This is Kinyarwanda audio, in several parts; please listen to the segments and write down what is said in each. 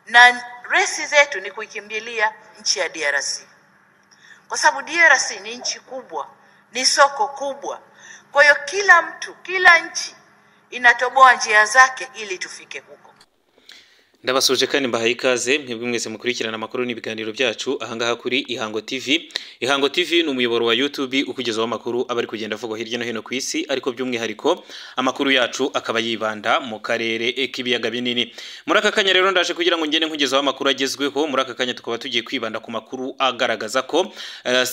Na resi zetu ni kuikimbilia nchi ya DRC, kwa sababu DRC ni nchi kubwa, ni soko kubwa. Kwa hiyo kila mtu, kila nchi inatoboa njia zake ili tufike huko. Ndabasuje kandi mbahaye ikaze mwebwe mwese mukurikirana amakuru n'ibiganiro byacu ahangaha kuri Ihango TV. Ihango TV ni umuyoboro wa YouTube ukugezaho amakuru aba ari kugenda avugwa hirya no hino ku isi, ariko by'umwihariko amakuru yacu akaba yibanda mu karere k'ibiyaga binini. Muri aka kanya rero ndaje kugira ngo ngende nkugezaho amakuru agezweho. Muri aka kanya tukaba tugiye kwibanda ku makuru agaragaza ko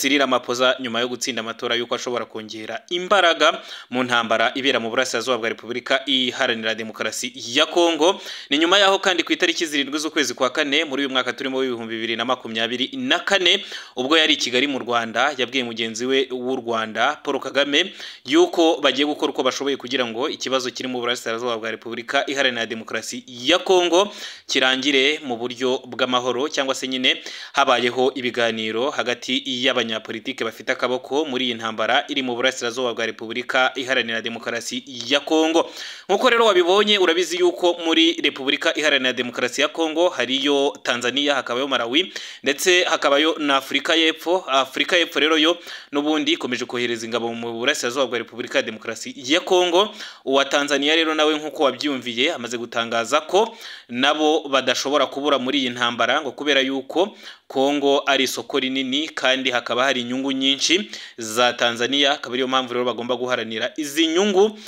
Cyril Ramaphosa nyuma yo gutsinda amatora yuko ashobora kongera imbaraga mu ntambara ibera mu burasirazuba bwa Repubulika Iharanira Demokarasi ya Kongo. Ni nyuma yaho kandi ku itariki 7 z'ukwezi kwa kane muri uyu mwaka turimo w'2024, ubwo yari i Kigali mu Rwanda, yabwiye mugenzi we w'u Rwanda Paul Kagame yuko bagiye gukora uko bashoboye kugira ngo ikibazo kiri mu burasirazuba bwa Repubulika Iharanira Demokarasi ya Kongo kirangire mu buryo bw'amahoro, cyangwa se nyine habayeho ibiganiro hagati y'abanyapolitike bafite akaboko muri iyi ntambara iri mu burasirazuba bwa Repubulika Iharanira Demokarasi ya Kongo. Nkuko rero wabibonye, urabizi yuko muri Repubulika Iharanira Demokarasi ya Kongo hariyo Tanzania, hakabayo Malawi, ndetse hakabayo na Afurika y'Epfo. Afurika y'Epfo rero yo n'ubundi ikomeje kohereza ingabo mu burasirazuba bwa Repubulika ya Demokarasi ya Kongo. Uwa Tanzania rero nawe nkuko wabyumviye amaze gutangaza ko nabo badashobora kubura muri iyi ntambara, ngo kubera yuko Kongo ari isoko rinini kandi hakaba hari inyungu nyinshi za Tanzania, akaba ariyo mpamvu rero bagomba guharanira izi nyungu.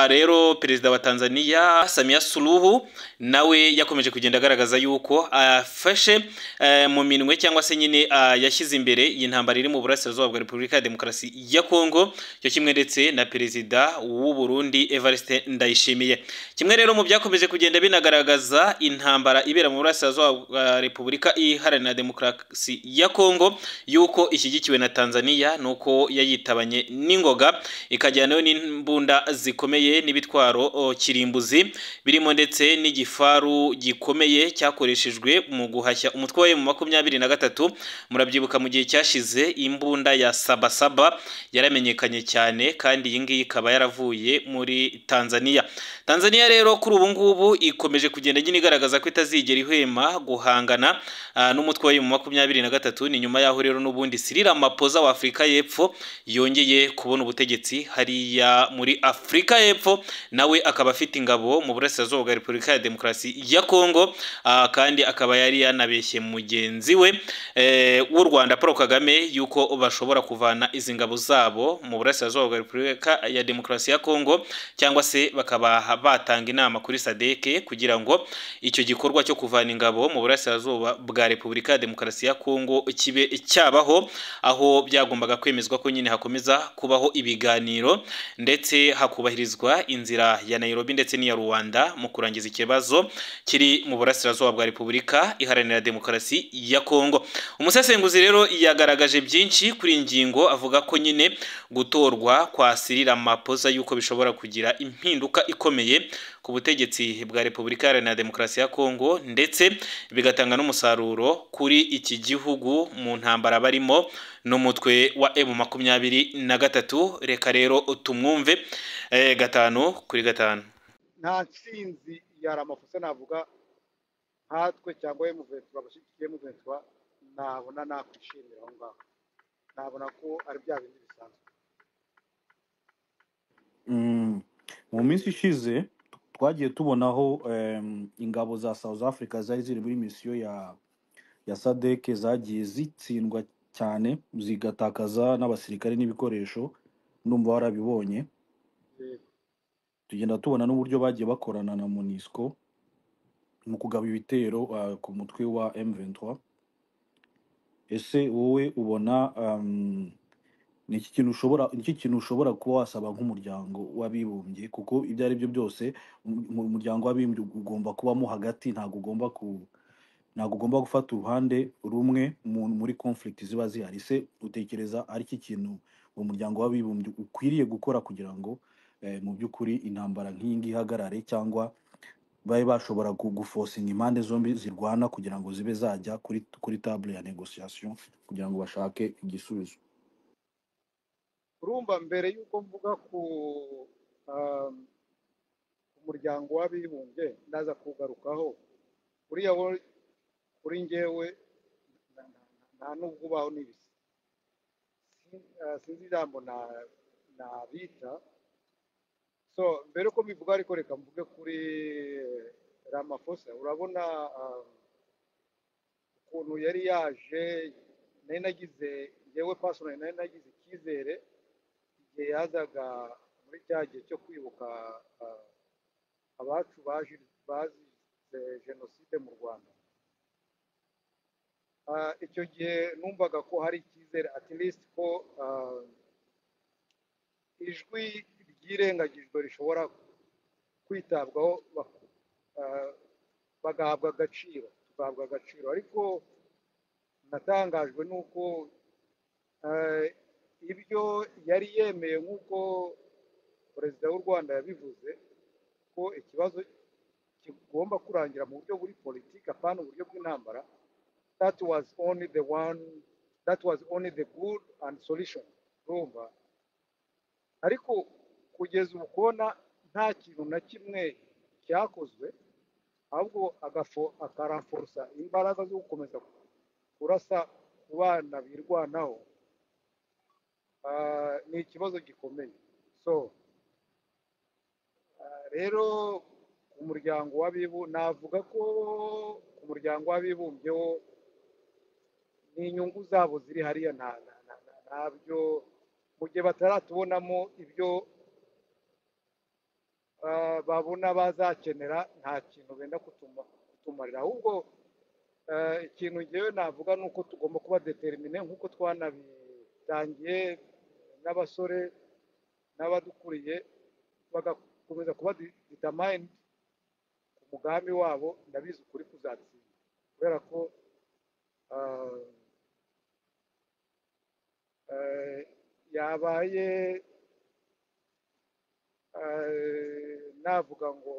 Rero perezida wa Tanzania Samia Suluhu nawe yakomeje kugenda agaragaza yuko afashe mu minwe, cyangwa se nyine yashyize imbere iyi ntambara iri mu burasirazuba bwa Repubulika ya Demokarasi ya Kongo, cyo kimwe ndetse na perezida w'u Burundi Evariste Ndayishimiye. Kimwe rero mu byakomeje kugenda binagaragaza intambara ibera mu burasirazuba bwa Repubulika Iharanira Demokarasi ya Kongo yuko ishyigikiwe na Tanzania, nuko yayitabanye n'ingoga ikajyanayo n'imbunda zikomeye n'ibitwaro kirimbuzi birimo ndetse n'igifaru gikomeye cyakoreshejwe mu guhashya umutwe wa M23. Murabyibuka mu gihe cyashize imbunda ya Sabasaba yaramenyekanye cyane, kandi iyi ngiyi ikaba yaravuye muri Tanzania. Tanzania rero kuri ubu ngubu ikomeje kugenda nyine igaragaza ko itazigera ihwema guhangana n'umutwe wa M23. Ni nyuma yaho rero n'ubundi Cyril Ramaphosa wa Afurika y'Epfo yongeye kubona ubutegetsi hariya muri Afurika y'Epfo, nawe akaba afite ingabo mu burasirazuba bwa Repubulika ya Demokarasi ya Kongo, kandi akaba yari yanabeshye mugenzi we w'u Rwanda Paul Kagame yuko bashobora kuvana izi ngabo zabo mu burasirazuba bwa Repubulika ya Demokarasi ya Kongo, cyangwa se bakaba batanga inama kuri SADC kugira ngo icyo gikorwa cyo kuvana ingabo mu burasirazuba bwa Repubulika ya Demokarasi ya Kongo kibe cyabaho, aho byagombaga kwemezwa ko nyine hakomeza kubaho ibiganiro ndetse hakubahirizwa inzira ya Nairobi ndetse n'iya Rwanda mu kurangiza ikibazo kiri mu burasirazuba bwa Repubulika Iharanira Demokarasi ya Kongo. Umusesenguzi rero yagaragaje byinshi kuri ingingo, avuga ko nyine gutorwa kwa Cyril Ramaphosa yuko bishobora kugira impinduka ikomeye ku butegetsi bwa Repubulika Iharanira Demokarasi ya Kongo, ndetse bigatanga n'umusaruro kuri iki gihugu mu ntambara barimo n'umutwe wa M23. Reka rero tumwumve 5 kuri 5. Nta ntsinzi ya Ramaphosa navuga nkatwe cyangwa M23, abashyigikiye M23, nabona nakwishimira aho ngaho, nabona ko ari bya bindi bisanzwe. Mu minsi ishize twagiye tubonaho ingabo za South Africa zari ziri muri misiyo ya SADC zagiye zitsindwa cyane, zigatakaza n'abasirikare n'ibikoresho, ndumva warabibonye. Yego. Tugenda tubona n'uburyo bagiye bakorana na MONUSCO mu kugaba ibitero ku mutwe wa M23. Ese wowe ubona ni iki kintu ushobora kuba wasaba nk'umuryango w'abibumbye? Kuko ibyo ari byo byose umuryango w'abibumbye ugomba kubamo hagati, ntabwo ugomba gufata uruhande rumwe muri conflict ziba zihari. Se utekereza ari iki kintu uwo muryango w'abibumbye ukwiriye gukora kugira ngo mu by'ukuri intambara nk'iyi ngiyi ihagarare, cyangwa babe bashobora guforcinga impande zombi zirwana kugira ngo zibe zajya kuri table ya négociation kugira ngo bashake igisubizo? Urumva, mbere y'uko mvuga ku muryango w'abibumbye, ndaza kugarukaho uriya wo. Kuri njyewe nta nubwo ubaho n'ibisa. Sinzi ijambo nabita. So mbere ko mbivuga ariko, reka mvuge kuri Ramaphosa. Urabona ukuntu yari yaje, nari nagize, njyewe personally nari nagize icyizere igihe yazaga muri cya gihe cyo kwibuka abacu bazize jenoside mu Rwanda. Icyo gihe numvaga ko hari icyizere, at least ko ijwi ryirengagijwe rishobora kwitabwaho, bagahabwa agaciro, tugahabwa agaciro. Ariko natangajwe n'uko ibyo yari yemeye, nk'uko Perezida w'u Rwanda yabivuze, ko ikibazo kigomba kurangira mu buryo buri politiki, apana uburyo bw'intambara. That was only the one, that was only the good and solution, urumva? Ariko kugeza ubu kubona nta kintu na kimwe cyakozwe, ahubwo akarenforsa imbaraga zo gukomeza kurasa ku bana birwanaho, ni ikibazo gikomeye. So rero ku muryango w'abibu, navuga ko ku muryango w'abibumbye wo ni inyungu zabo ziri hariya, ntabyo mu gihe bataratubonamo ibyo babona bazakenera, nta kintu benda kutumarira. Ahubwo ikintu ngewe navuga ni uko tugomba kuba determined, nk'uko twanabitangiye n'abasore n'abadukuriye, bagakomeza kuba determined ku mugambi wabo. Ndabizi ukuri kuzatsinda, kubera ko yabaye navuga ngo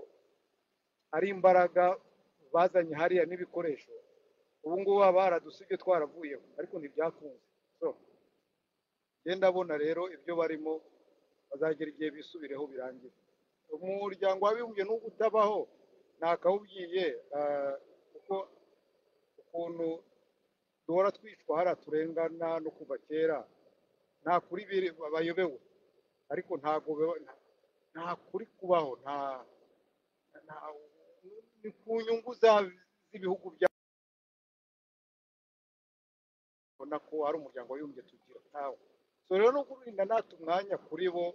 ari imbaraga bazanye hariya n'ibikoresho, ubu ngubu baba baradusibye twaravuyeho, ariko ntibyakunze. So njye ndabona rero ibyo barimo bazagera igihe bisubireho birangire. Umuryango w'abibumbye n'ubwo utabaho ntakawubwiye, kuko ukuntu duhora twicwa hariya, turengana no kuva kera, nta kuri bayobewe, ariko ntabwo nta kuri kubaho, nta ni ku nyungu z'ibihugu byabo ko ari umuryango w'abibumbye tugira, ntawe. So rero no kurinda nata umwanya kuri bo,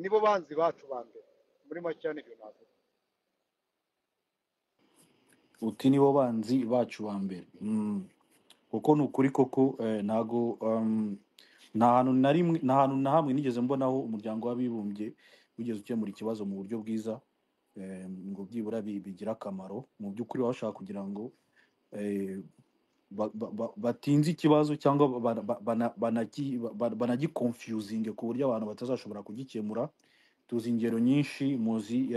nibo banzi bacu ba mbere. Muri make nibyo navuga. Uti nibo banzi bacu ba mbere. Kuko ni ukuri koko, ntago nta hantu na rimwe, nta hantu na hamwe nigeze mbonaho umuryango w'abibumbye wigeze ukemura ikibazo mu buryo bwiza, ngo byibura bigire akamaro. Mu by'ukuri baba bashaka kugira ngo batinze ikibazo cyangwa banagiconfusinge ku buryo abantu batazashobora kugikemura. Tuzi ingero nyinshi, muzi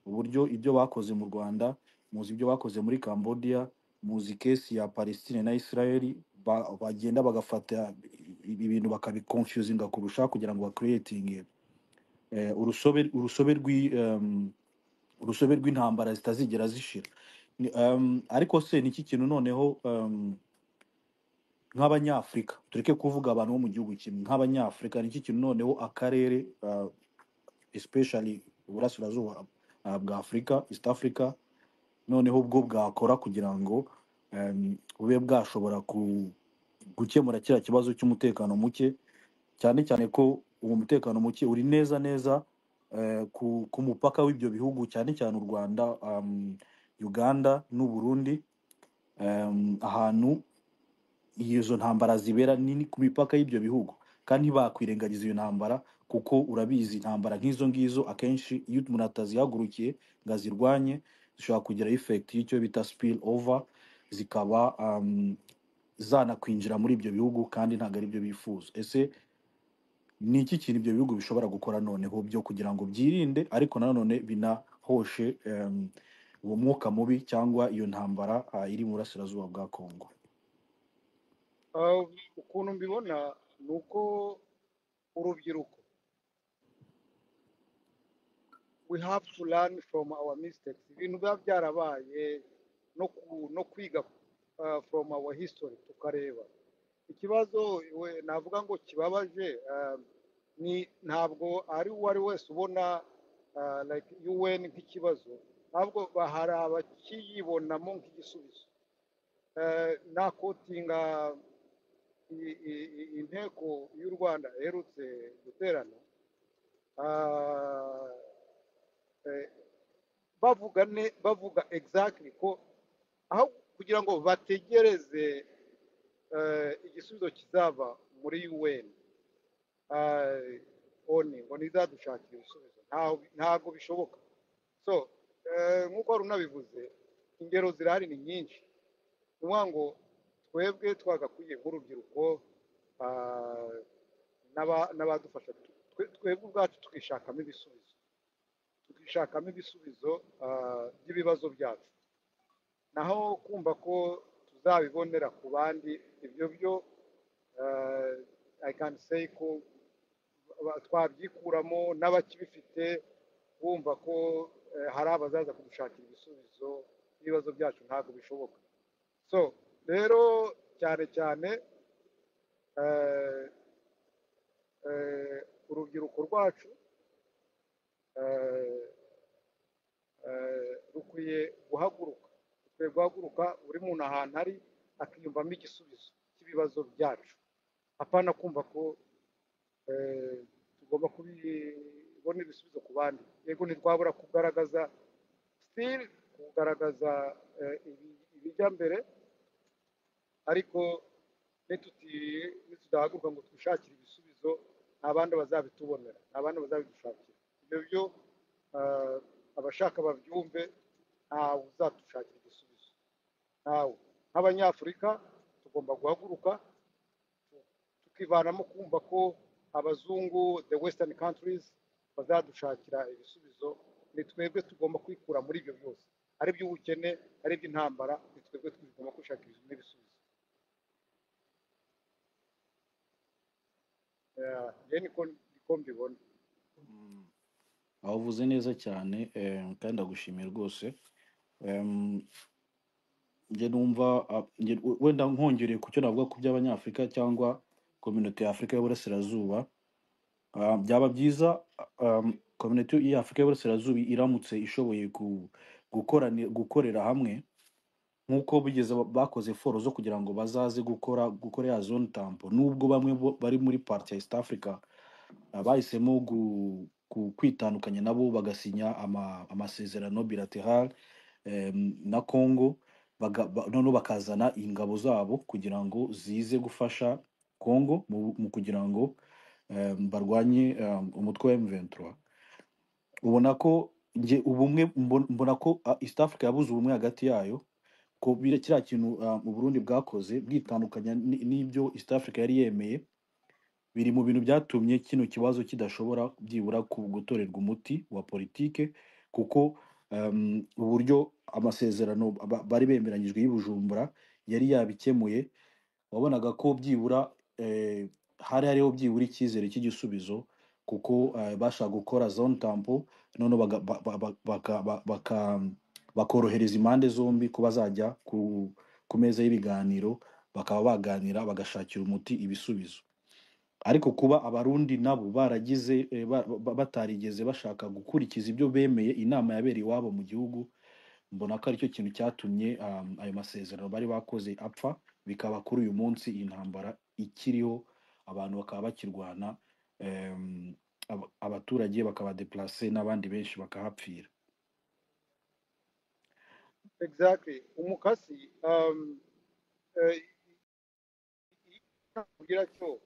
uburyo ibyo bakoze mu Rwanda, muzi ibyo bakoze muri Cambodia, muzi case ya Palestine na Israel, bagenda bagafata ibintu bakabiconfusinga kurusha kugira ngo bacreatinge urusobe rw'intambara zitazigera zishira. Ariko se niki kintu noneho nk'Abanyafurika, tureke kuvuga abantu bo mu gihugu kimwe, nk'Abanyafurika, niki kintu noneho akarere, especially uburasirazuba bwa Afurika, East Africa, noneho bwo bwakora kugira ngo bube bwashobora gukemura kiriya kibazo cy'umutekano muke, cyane cyane ko uwo mutekano muke uri neza neza ku mupaka w'ibyo bihugu, cyane cyane u Rwanda, Uganda n'u Burundi, ahantu izo ntambara zibera ni ku mipaka y'ibyo bihugu, kandi ntibakwirengagiza iyo ntambara, kuko urabizi intambara nk'izo ngizo akenshi iyo umuntu atazihagurukiye ngo azirwanye, zishobora kugira effect y'icyo bita spill over, zikaba zanakwinjira muri ibyo bihugu, kandi ntabwo ari byo bifuza. Ese ni iki kintu ibyo bihugu bishobora gukora noneho byo kugira ngo byirinde, ariko nanone binahoshe uwo mwuka mubi cyangwa iyo ntambara iri mu burasirazuba bwa Kongo? Ukuntu mbibona ni uko urubyiruko, we have to learn from our mistakes. Ibintu biba byarabaye. no kwiga from our history, tukareba ikibazo. We navuga ngo kibabaje, ni ntabwo ari uwo ari wese ubona like UN nk'ikibazo, ahubwo hari abakiyibonamo nk'igisubizo. Naquotinga inteko y'u Rwanda iherutse guterana, bavuga exactly ko aho kugira ngo bategereze igisubizo kizava muri UN, ONU ngo nizadushakira ibisubizo, ntabwo bishoboka. So nk'uko wari unabivuze, ingero zirahari ni nyinshi. Ni ukuvuga ngo twebwe twagakwiye nk'urubyiruko, n'abadufasha, twebwe ubwacu tukishakamo ibisubizo, by'ibibazo byacu, naho kumva ko tuzabibonera ku bandi, ibyo byo I can say ko twabyikuramo n'abakibifite bumva ko hari abazaza kudushakira ibisubizo by'ibibazo byacu, ntabwo bishoboka. So rero cyane cyane urubyiruko rwacu rukwiye guhaguruka, buri muntu ahantu ari akiyumvamo igisubizo cy'ibibazo byacu, apana kumva ko tugomba kubibona ibisubizo ku bandi. Yego, ntitwabura kugaragaza, still kugaragaza ibijya mbere, ariko nitudahaguruka ngo twishakire ibisubizo, nta bandi bazabitubonera, nta bandi bazabidushakira. Ibyo byo abashaka babyumve, ntawe uzadushakira igisubizo, ntawe. Nk'Abanyafurika tugomba guhaguruka tukivanamo kumva ko abazungu, the western countries, bazadushakira ibisubizo. Ni twebwe tugomba kwikura muri ibyo byose, ari iby'ubukene, ari iby'intambara, ni twebwe tugomba kwishakira n'ibisubizo. Yeah, njye niko mbibona. Aho uvuze neza cyane, kandi ndagushimiye rwose. Njye numva wenda nkongereye ku cyo navuga ku by'Abanyafurika cyangwa communauté ya Afurika y'Uburasirazuba, byaba byiza communauté ya Afurika y'Uburasirazuba iramutse ishoboye gukorera hamwe nk'uko bigeze bakoze effort zo kugira ngo bazaze gukora ya zone tampon, nubwo bamwe bari muri partie ya East Africa bahisemo kwitandukanya nabo, bagasinya amasezerano bilateral na Congo, noneho bakazana ingabo zabo kugira ngo zize gufasha Congo mu kugira ngo barwanye umutwe wa M23. Ubona ko nge ubumwe mbona ko East Africa yabuze ubumwe hagati yayo, ko kiriya kintu u Burundi bwakoze bwitandukanya n'ibyo East Africa yari yemeye, biri mu bintu byatumye kino kibazo kidashobora byibura gutorerwa umuti wa politike, kuko uburyo amasezerano bari bemeranyijwe y'i Bujumbura yari yabikemuye, wabonaga ko byibura hari hariho byibura icyizere cy'igisubizo, kuko bashaka gukora zone tampon, noneho bakorohereza impande zombi ko bazajya ku meza y'ibiganiro, bakaba baganira bagashakira umuti ibisubizo. Ariko kuba Abarundi nabo baragize batarigeze bashaka gukurikiza ibyo bemeye inama yabereye iwabo mu gihugu, mbona ko aricyo kintu cyatumye ayo masezerano bari bakoze apfa, bikaba kuri uyu munsi intambara ikiriho, abantu bakaba bakirwana, abaturage bakaba déplacés n'abandi benshi bakahapfira. Exactly, umukasi kugira cyo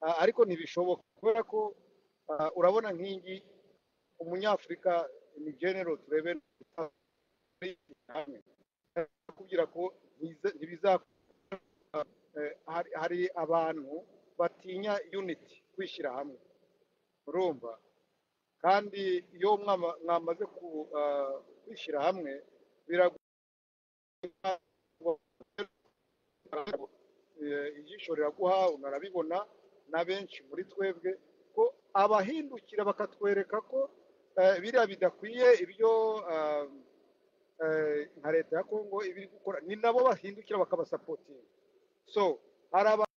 ariko ntibishoboka, kubera ko urabona nk'ingi Umunyafurika ni general, turebe hamwe kubwira ko ntibiza. Hari abantu batinya unity, kwishyira hamwe, urumva? Kandi iyo mwamaze kwishyira hamwe, biraguha ijisho riraguha, unarabibona na benshi muri twebwe ko Abahindukira bakatwereka ko biriya bidakwiye, ibyo nka leta ya Kongo ibiri gukora, ni nabo bahindukira bakabasapotinga. So hari abantu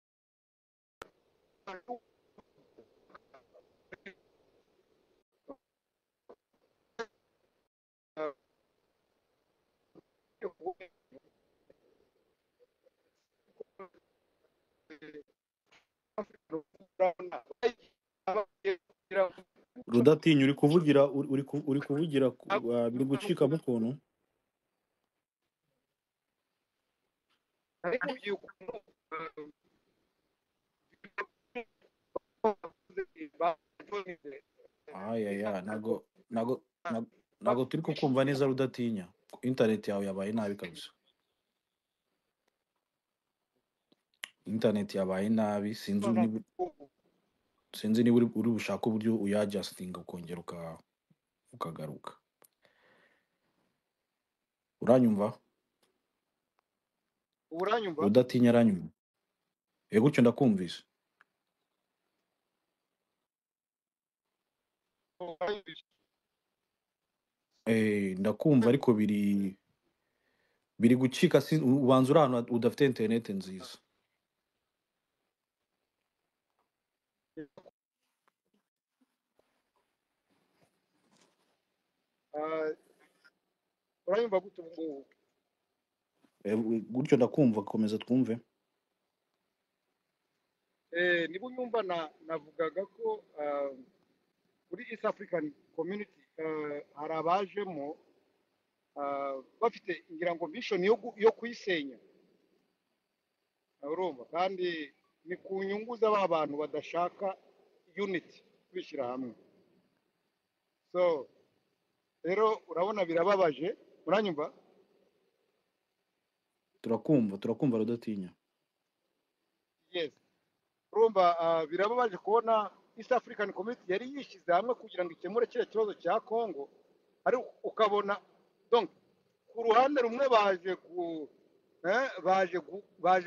Rudatinya, uri kuvugira uri kuvugira biri gucikamo ukuntu. Ariko ukuntu Ayaya, ntago turi kukumva neza Rudatinya, internet yawe yabaye nabi kabisa, internet yabaye nabi, sinzi niba uri bushake uburyo uyadjustinga ukongera ukagaruka. Uranyumva? Uranyumva? Rudatinya aranyumva? Yego, gutyo ndakumvise. Ndakumva ariko biri gucika, ubanza uri ahantu udafite internet nziza. Uranyumva gute ubu ngubu? Gutyo ndakumva, komeza twumve. Niba unyumva, navugaga ko muri East African Community hari abajemo bafite, ngira ngo, mission yo kuyisenya, urumva, kandi ni ku nyungu z'aba bantu badashaka unity, kwishyira hamwe. So rero urabona birababaje. Uranyumva? Turakumva Rudatinya. Yes, urumva, birababaje kubona East African Community yari yishyize hamwe kugira ngo ikemure kiriya kibazo cya Congo, ariko ukabona donc ku ruhande rumwe baje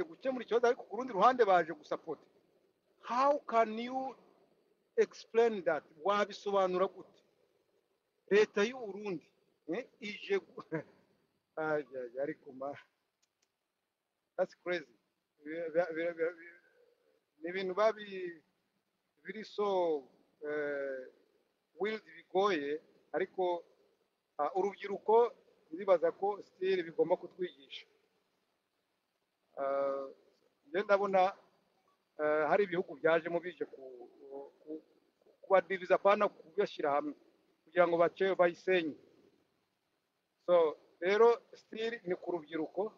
gukemura ikibazo, ariko ku rundi ruhande baje gusapota. How can you explain that? Wabisobanura gute? Leta y'u Burundi ije ariko ma that's crazy. Ni ibintu babi biri so wild, bigoye, ariko urubyiruko ndibaza ko still bigomba kutwigisha. Njye ndabona hari ibihugu byajemo bije kubadiviza, apana kubashyira hamwe kugira ngo bace bayisenye. So rero still ni ku rubyiruko,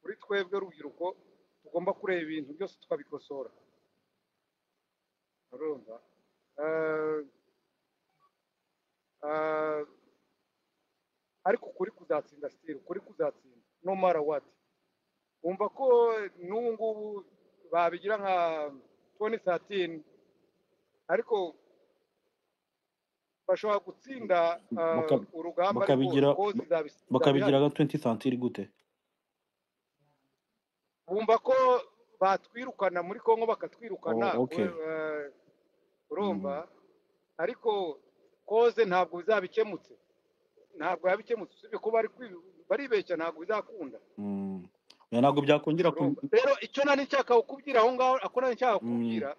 kuri twebwe rubyiruko tugomba kureba ibintu byose tukabikosora, urumva. Ariko ukuri kuzatsinda, still ukuri kuzatsinda no matter what. Wumva ko n'ubu ngubu babigira nka 2013, ariko bashobora gutsinda urugamba, ariko Bakabigira kozi bakabigira izaba nka 2030 gute? Bumva ko batwirukana muri Kongo, bakatwirukana. Oh, okay. Urumva, ariko koze ntabwo bizabikemutse, ntabwo yabikemutse, usibye ko baribeshya, ntabwo bizakunda. Ntabwo byakongera Urumva rero icyo nari nshaka kukubwira aho ngaho, ako nari nshaka kukubwira,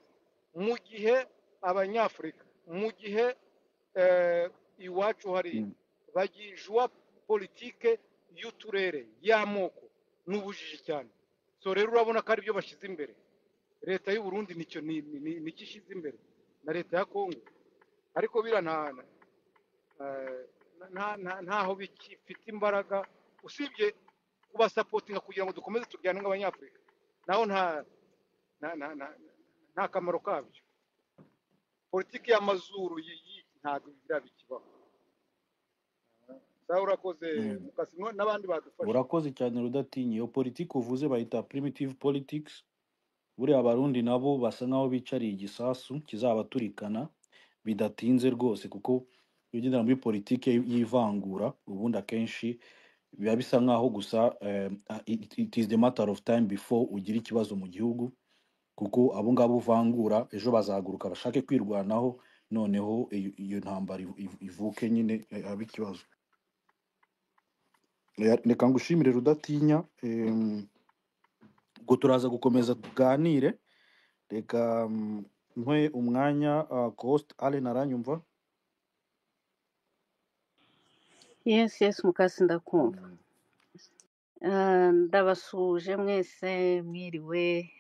mu gihe Abanyafurika, mu gihe iwacu hariya bagijwa politike y'uturere, y'amoko n'ubujiji cyane. So rero urabona ko aribyo bashyize imbere. Leta y'u Burundi nicyo nicyo ishyize imbere, na leta ya Kongo, ariko bira ntaho bifite imbaraga usibye kubasapotinga kugira ngo dukomeze turyane nk'Abanyafurika, naho nta kamaro kabyo. Politiki y'amazuru ntabwo biriya bikibaho. Sawa, urakoze Mukasi n'abandi badufasha. Urakoze cyane Rudatinya. Iyo politiki uvuze bayita primitive politics. Buriya Abarundi nabo basa nkaho bicariye igisasu kizabaturikana bidatinze rwose, kuko iyo ugendera muri politiki y'ivangura ubundi akenshi biba bisa nkaho gusa it is the matter of time before ugira ikibazo mu gihugu, kuko abo ngabo uvangura ejo bazahaguruka bashake kwirwanaho. Noneho iyo ntambara ivuke nyine, abe ikibazo. Reka ngushimire Rudatinya. Ubwo turaza gukomeza tuganire. Reka nkwe umwanya Cost Allen, aranyumva? Yes, Mukasi, ndakumva. Ndabasuhuje mwese, mwiriwe,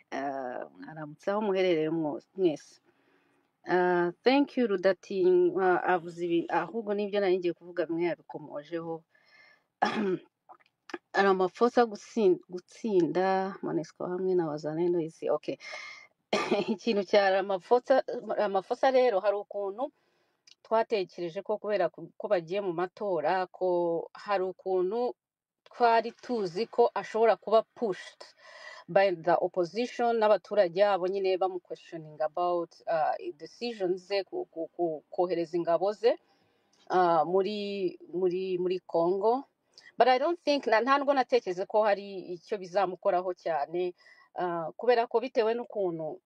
mwaramutse aho muherereye mwese. Thank you, Rudatinya, avuze ibi ahubwo nibyo nari ngiye kuvuga, bimwe yabikomojeho. Ramaphosa gutsinda MONUSCO hamwe na Wazalendo isi, okay. Ikintu cya Ramaphosa rero, hari ukuntu twatekereje ko kubera ko bagiye mu matora, ko hari ukuntu twari tuzi ko ashobora kuba pushed by the opposition n'abaturage abo nyine bamuquestioning about decisions ze kohereza ingabo ze muri Congo. But I don't think, nta nubwo natekereze ko hari icyo bizamukoraho cyane, kubera ko bitewe n'ukuntu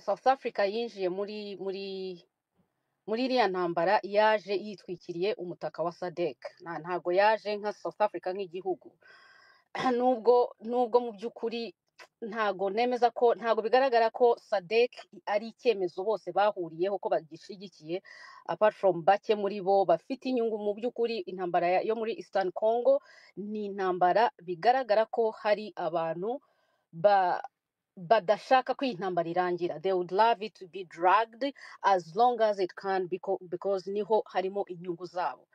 South Africa yinjiye muri iriya ntambara, yaje yitwikiriye umutaka wa SADC. Ntago yaje nka South Africa nk'igihugu, nubwo mu by'ukuri ntago nemeza ko, ntago bigaragara ko SADC ari icyemezo bose bahuriyeho ko bagishyigikiye, apart from bake muri bo bafite inyungu. Mu by'ukuri intambara yo muri Eastern Congo ni intambara bigaragara ko hari abantu badashaka ko iyi ntambara irangira. They would love it to be dragged as long as it can, because niho harimo inyungu zabo.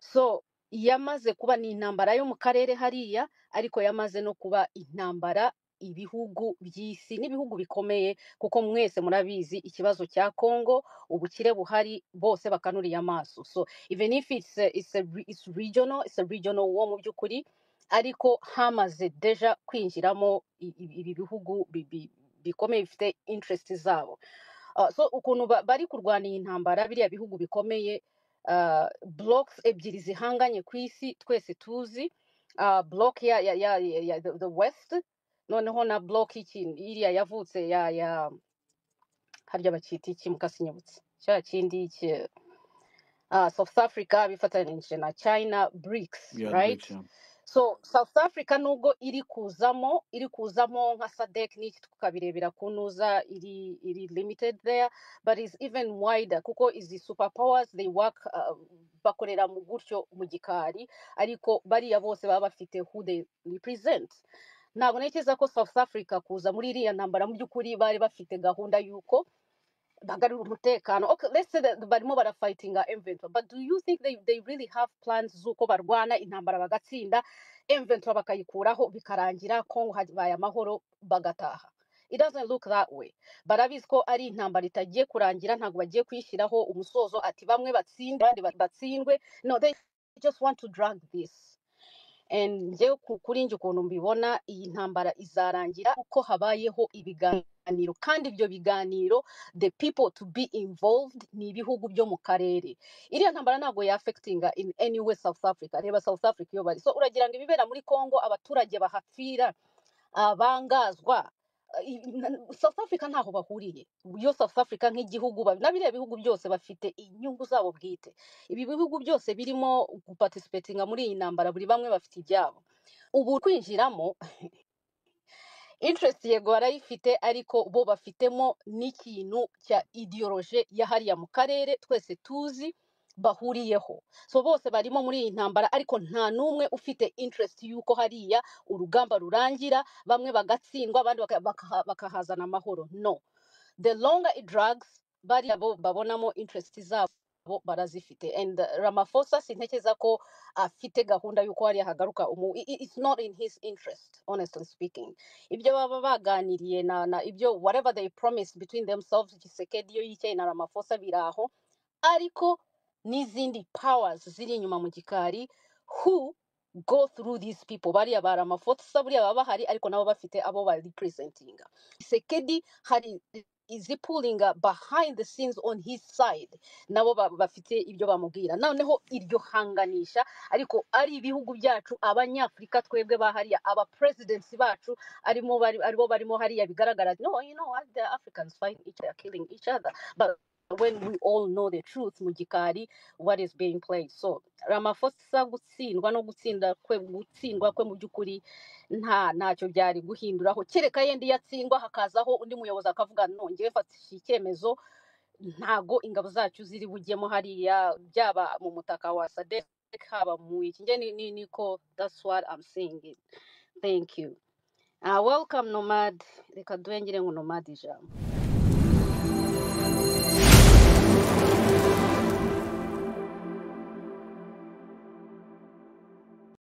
So yamaze kuba ni intambara yo mu karere hariya, ariko yamaze no kuba intambara ibihugu by'isi n'ibihugu bikomeye, kuko mwese murabizi ikibazo cya Congo, ubukire buhari, bose bakanuriye amaso. So even if it's a regional war mu by'ukuri, ariko hamaze déjà kwinjiramo ibi bihugu bikomeye bifite interest zabo. So ukuntu bari kurwana iyi ntambara, biriya bihugu bikomeye, blocks ebyiri zihanganye ku isi twese tuzi, block ya the West, noneho na block iki iriya yavutse ya harya bakita iki, mukasinyibutse cya kindi South Africa bifatanyije na China, BRICS. Yeah. Right. BRICS, yeah. So South Africa nubwo iri kuzamo nka SADC n'iki, tukabirebera ku ntuza iri limited there, but is even wider, kuko izi superpowers they work, bakorera mu gutyo mu gikari, ariko bariya bose baba bafite who they represent. Ntabwo ntekereza ko South Africa kuza muri iriya ntambara mu by'ukuri bari bafite gahunda y'uko bagarura umutekano. Okay, let's say that barimo barafightinga M23, but do you think they really have plans z'uko barwana intambara bagatsinda M23, bakayikuraho, bikarangira Congo habaye amahoro, bagataha? It doesn't look that way. Barabizi ko ari intambara itagiye kurangira, ntabwo bagiye kuyishyiraho umusozo ati bamwe batsinde abandi batsindwe. No, they just want to drag this. And njyewe kuri njye ukuntu mbibona, iyi ntambara izarangira uko habayeho ibiganiro, kandi ibyo biganiro the people to be involved ni ibihugu byo mu karere. Iriya ntambara ntabwo yaffectinga in any way South Africa. Reba South Africa iyo bari, so uragira ngo ibibera muri Congo, abaturage bahapfira, abangazwa, South Africa ntaho bahuriye. Yo South Africa nk'igihugu, na biriya bihugu byose bafite inyungu zabo bwite. Ibi bihugu byose birimo guparticipatinga muri iyi ntambara, buri bamwe bafite ibyabo. Ubu kwinjiramo interest, yego barayifite, ariko bo bafitemo n'ikintu cya ideology ya hariya mu karere twese tuzi bahuriyeho. So bose barimo muri iyi ntambara, ariko nta n'umwe ufite interest y'uko hariya urugamba rurangira, bamwe bagatsindwa, abandi bakahazana amahoro. No, the longer it drags, bariya bo babonamo interest zabo barazifite. And Ramaphosa sintekereza ko afite gahunda y'uko hariya hagaruka it's not in his interest, honestly speaking. Ibyo baba baganiriye na ibyo, whatever they promised between themselves, Tshisekedi iyo yicaye na Ramaphosa biraho, ariko n'izindi powers ziri inyuma mu gikari who go through these people, bariya ba Ramaphosa buriya baba bahari, ariko nabo bafite abo ba representinga. Tshisekedi hari izi pulling behind the scenes on his side, nabo bafite ibyo bamubwira. Noneho iryo hanganisha, ariko ari ibihugu byacu, abanyafurika twebwe bahariya, aba presidents bacu arimo bari, aribo barimo hariya bigaragara. No, you know what, the Africans fight each other, killing each other, but When we all know the truth mu gikari, what is being played. So Ramaphosa gutsindwa no gutsinda kwe, gutsindwa kwe mu by'ukuri ntacyo byari guhinduraho, kereka yenda iyo atsindwa hakazaho undi muyobozi akavuga: "No, ngewe mfashe icyemezo, ntago ingabo zacu ziri bujyemo hariya, byaba mu mutaka wa SADC, haba mu iki." Nge niko, that's what I'm saying it. Thank you. Welcome, Nomad. Reka duhe ngire ngo Nomad ijambo.